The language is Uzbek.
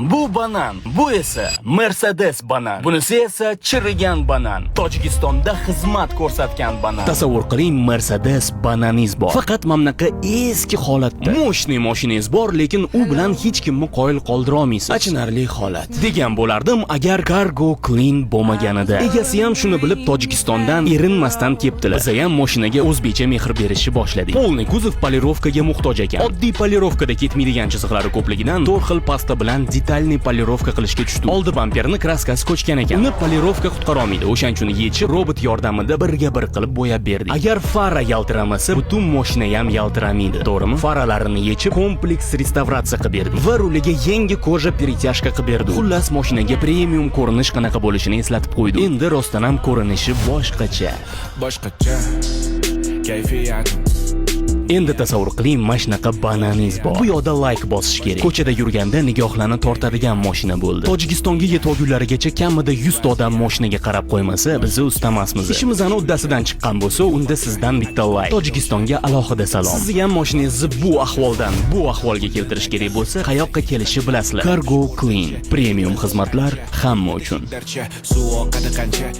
Bu banan, bu esa Mercedes banan. Bunisi esa chirigan banan. Tojikistonda xizmat ko'rsatgan banan. Tasavvur qiling, Mercedes bananingiz bor. Faqat mamnaqa eski holatda. Мощный mashinangiz bor, lekin u bilan hech kimni qoyil qoldira olmaysiz. Achinarli holat. Degan bo'lardim agar Cargo Clean bo'lmaganida. Egasi ham shuni bilib, Tojikistondan erinmasdan keptilar. Biz ham mashinaga o'zbekcha mehr berishni boshladik. Полный kuzov полировка ga muhtoj ekan. Oddiy полировка da ketmaydigan chiziqlari ko'pligidan to'rt xil pasta bilan детальный полировка qilishga tushdi. Oldi bamperni краска si ko'chgan ekan. Uni полировка qutqara olmaydi. O'shaning uchun yechib, robot yordamida birga bir qilib bo'yab berdik. Agar fara yaltiramasa, butun mashina ham yaltiramaydi. To'g'rimi? Faralarini yechib, kompleks restavratsiya qilib berdik. Va ruliga yangi кожа перетяжка qilib berdik. Xullas, mashinaga premium ko'rinish qanaqa bo'lishini eslatib qo'ydik. Endi rostdan ham ko'rinishi boshqacha. Boshqacha kayfiyatim. Endi tasavvur qiling, mana shunaqa bananingiz bor. Bu yoqda layk bosish kerak. Ko'chada yurganda nigohlarni tortadigan mashina bo'ldi. Tojikistonga yetib olgunlarigacha kamida 100 ta odam mashinaga qarab qo'ymasa, bizni ustamasmiz. Ishimizni uddasidan chiqqan bo'lsa, unda sizdan bitta layk. Tojikistonga alohida salom. Sizni ham mashinangizni bu ahvoldan bu ahvolga keltirish kerak bo'lsa, qayoqqa kelishni bilasizlar. Cargo Clean premium xizmatlar hamma uchun. Darcha suv oqadi qancha.